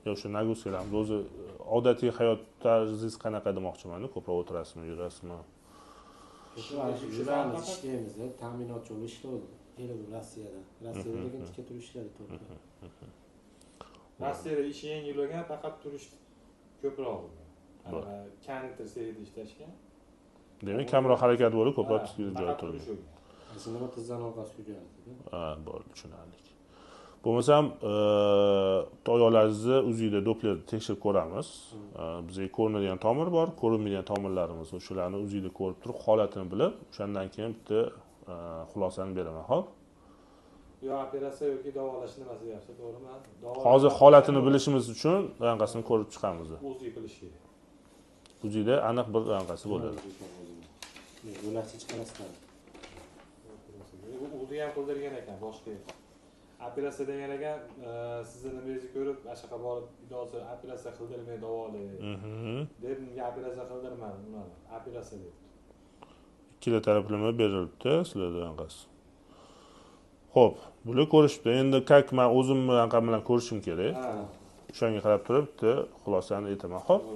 Yo, o'sha нагрузка larimiz o'zi, odatiy hayot tarzingiz qanaqa demoqchimanda, ko'proq o'tirasizmi, yurasizmi? Yuramiz, ishlaymiz, ta'minotchi bo'lib ishlaydi. Keladi Rossiyada. Rossiyada lekin tikka turib ishladi to'g'ri. Rossiyada ishi yengil bo'lgan, faqat turish ko'proq bo'lgan. Bo'ldi. Kanter seriyada ishlashgan. Demak, kamroq harakat bo'lib, ko'proq Ha, joy faqat turgan. turish bo'lgan. Aslida tizzani orqasiga yurardi. Ha, bo'ldi, tushunarli. Bo'lmasam, oyoqlaringizni UZIda, Dopplerda tekshirib ko'ramiz. Bizga ko'rinadigan tomir bor, ko'rinmaydigan tomirlarimiz, o'shalarni UZIda ko'rib turib, holatini bilib, o'shandan keyin bitta xulosani beraman, xo'p? Yo operatsiya yoki davolash nimasi yaxshi, to'g'rimi? Hozir holatini bilishimiz uchun anaqasini ko'rib chiqamiz. UZI qilish kerak. UZIda aniq bir anaqasi bo'ladi. Yo'lakcha chiqarasizlar. UZI ham qildirgan ekan boshqa. Operatsiya degan ekan, sizni nimangizni ko'rib, ana shu yoqqa borib, hozir operatsiya qildirmay davolang deb, unga operatsiya qildirmadim, unaqa operatsiya debdi. Ikkala taraflama berilibdi sizlarda anaqasi. Xo'p, bular ko'rishibdi. Endi как man o'zimni anaqam bilan ko'rishim kerak. Ha. O'shanga qarab turib bitta xulosani aytaman, xo'p? Bo'ladi.